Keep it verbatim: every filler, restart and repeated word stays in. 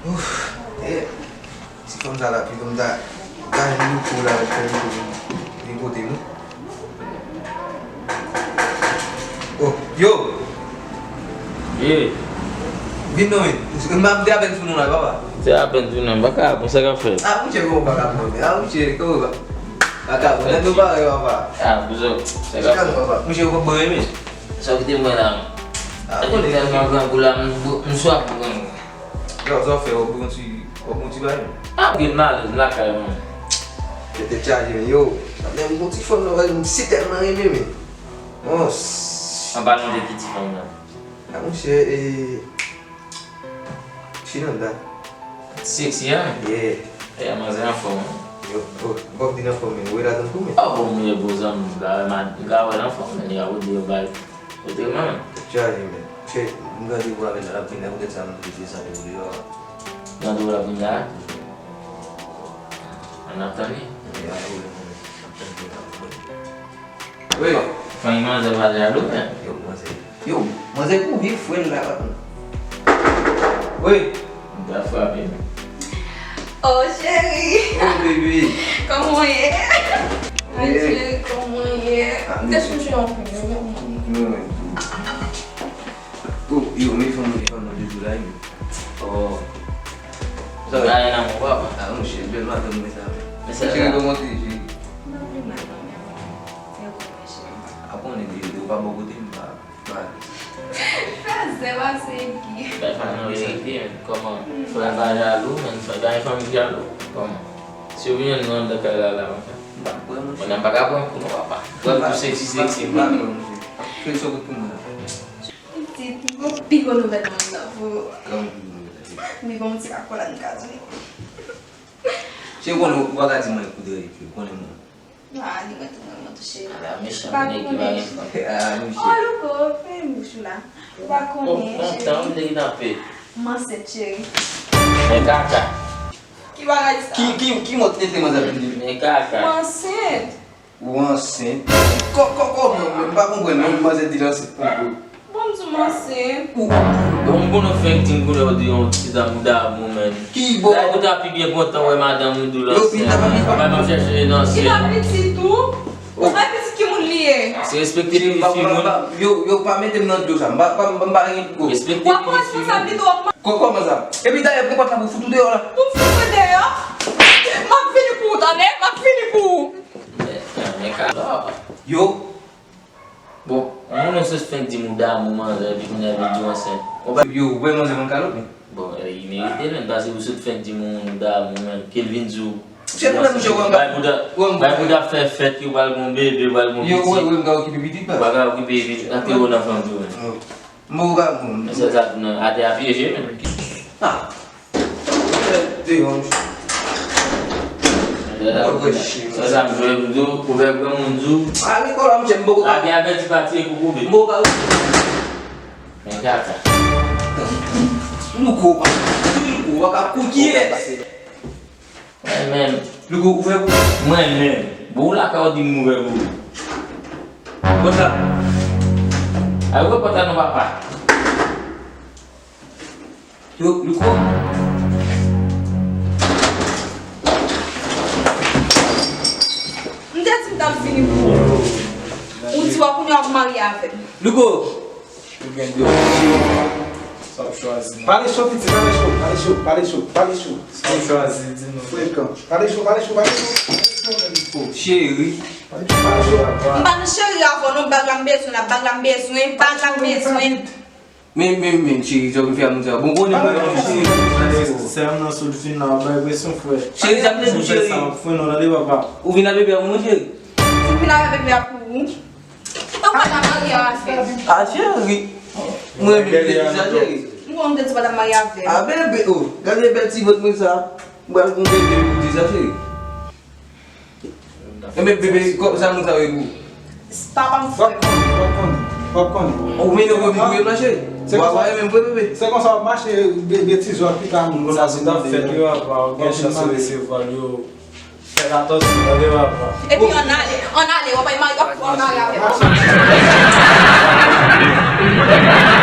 Ouf, e, ti fanm sa la, pito m ta, ta jwenn yon kou la, fè yon kou vin kote nou. Oh, yo! Ye. Vin non, men. M ap de apèn sou nou la, papa. Se apèn sou nou, m pa ka, bon, sa k ap fèt? Ah, mouche, kòman w pa ka pran, men? Ah, mouche, kòman w pa, pa ka pran? Nèg nou pare, papa. Ah, bouzò, sa k ap fèt? Papa. Mouche, ou konprann, men. Sa w kite mwen la, men. Ah, ou konnen. Tèlman grangou la, m, m swaf grangou. Yo, sa w fè, w ap pran ti, w ap pran ti bagay, men. Ah, gen malèz lakay mwen. Yo, tèt chaje, men, yo. Sa menm bon ti fanm nan, m si tèlman renmen, men. Bon, s- An palan de ki ti fanm nan? Ah, monchè, e, Shinanda. Ti seksi, hein? Yeah. E, manzè anfòm, hein? Yo, oh, m p ap di l anfòm, men, ou wè ladan l tou, men. Ah, bon, m ye bon zanmi, m ka wè, m ka wè l anfòm, men, y a ou di yo bay. Kote mwen? Chaje, men. Che, m gade pou avè l ap vin la, poutèt sa, m vle desann pou li, yo. Gade w ap vin la? Ann ap tann li. Wi. Fanmi manzè pa jalou, men. Yo, manzè. Yo, manzè kou vye frè l la, patnè. Wi. M ta frape, men. Oh, cheri. Oh, baby. Kòman w ye? Ay, cheri, kòman w ye? Te sonje yon kou, yo, kòman w ye? Oh, yo, men fanm, men fanm nan de jou la, yo. Oh. Sa w gen nan men w, papa? Ah, monchè, bèl madanm mwen sa, men. Men sa cheri, kòman w ye, cheri? M pa pi mal, non, men. Yo, kòman, cheri? A konnen, yo, yo pa bò kote m, pa. Fè zè pase ki. Bay fanmi nan respè, men kòman? Frè pa jalou, men frè pa gen fanmi ki jalou. Kòman? Si yo vin jwenn nou anndan kay la, la, monchè. M pa kwè, monchè. Mwen menm pa ka pran kou non, papa. Frè m tou seksi, seksi, m pa kwè, monchè. Fè sa w pou mwen. Pitit, m gon pi gwo nouvèl mwen la pou ou. Kòman pi gwo nouvèl? M gen yon ti akòlad m ka di w. Se ou konnen ou pa ka di mwen kout rèy, ou konnen mwen. Ah, li mwen tou, mwen tou cheri. Ala mechan, nèg ki pa gen fanm. Ah, monchè. Oh, Louko, fèmen bouch ou la. Ou pa konnen, cheri. Kontan, m te gentan pè. M ansent, cheri. Men kaka. Ki bagay sa? Ki, ki, ki mò tenten manzè ap di? Men kaka. M ansent. Ou ansent? Kò, kò, kòman, men m pa konprann non, manzè di l ansent. Bon, m di w m ansent. Ou, ou, ou. Bon, m konnen w fenk di m koulè w di yon ti zanmi w damou, men. Ki bò? Sa pou ta pi byen kontan wè madanm ou di w l ansent. Yo, pi ta pa pi pa. Bay m ap chèche nan syèl. Li pa pitit ou? Ou pa pitit ki moun li ye? Se respekte pitit fi moun. Yo, yo pa mete m nan dlo sa. M pa, pa, m pa gen dlo. Respekte pitit fi moun. W ap pran responsablite w ap. Kò, kòman sa? Epi dayè, pran pòt la pou fout ou deyò la. Pou m fout mwen deyò? M ap vini pou ou, tande? M ap vini pou ou. Men, men, men, ka. Yo. Bon, moun nan sòs fenk di m ou damou manzè, epi kounye a vin di w ansent. Ou pa. Yo, ou wè manzè konn kalòt, men. Bon, e, li merite, men, paske ou sot fenk di moun ou damou, men, ke l vin di w. Se pou lè mouche w anba. Bay pou ta, bay pou ta fè fèt, yo pral gon bebe, pral gon pitit. Yo, wè, wè, m ka okipe pitit, pa. Ou pa ka okipe pitit, ate ou nan fanm tou, men. M pa ka konn. Men sèl sa tou nan atè a pyeje, men. Ah. Deyò, monchè. Sa, sa m jwe m di w, kouvè granmoun di w. Ah, Nicolas, monchè, m poko ka. Lage avèti pati e kou koupe. M poko ka. Men kaka. Louko, Louko, w pa ka kou kiyès? Mwen menm. Louko, ouvè pou. Mwen menm. Bon, ou lakay ou di m ouvè pou ou. Konsa. Ay, ouvè pòt la non, papa. Yo, Louko. M te di m t ap vini pou ou. Ou di w a kounye a w ap marye avè m. Louko. Ou gen de opsyon. Sa w chwazi, non? Pale cho, piti, pale cho, pale cho, pale cho, pale cho. Sa w chwazi, di nou. Frekan. Pale cho, pale cho, pale cho. Pale cho, menm fo. Cheri. Pale cho, pale cho. M pa nan cheri avè w non, bag la m bezwen la, bag la m bezwen, bag la m bezwen. Men, men, men, cheri, sa w vin fè a moun sa? Bon, konnen mwen, cheri. Sè m nan sot vin la, w ap bay presyon, frè. Cheri, sa m te di w, cheri. Sa m ap fè non, tande, papa. Ou vin avè bebe a pou mwen, cheri? Si m vin avè bebe a pou ou. Ou pa ta marye avè m. Ah, cheri. Mwen menm te di sa, cheri. M konnen w te di w pa ta marye avè m. Ah, bebe, oh, gade bèl ti vant mwen sa. M pral gon bebe pou di sa, cheri. Enben, bebe, kòb sa moun sa yo pou. Papa m fè. W ap konnen, w ap konnen, w ap konnen. Ou mennen w pou yo la, cheri. W ap renmen m vre, bebe. Se konsa w ap mache, bebe, ti zwa pita moun konsa, se t ap fèt yo, papa. Gen chans yo resevwa l, yo. Fè katòz sou tande papa. Epi ann ale, ann ale, w ap al marye, w ap, w ap marye avè m.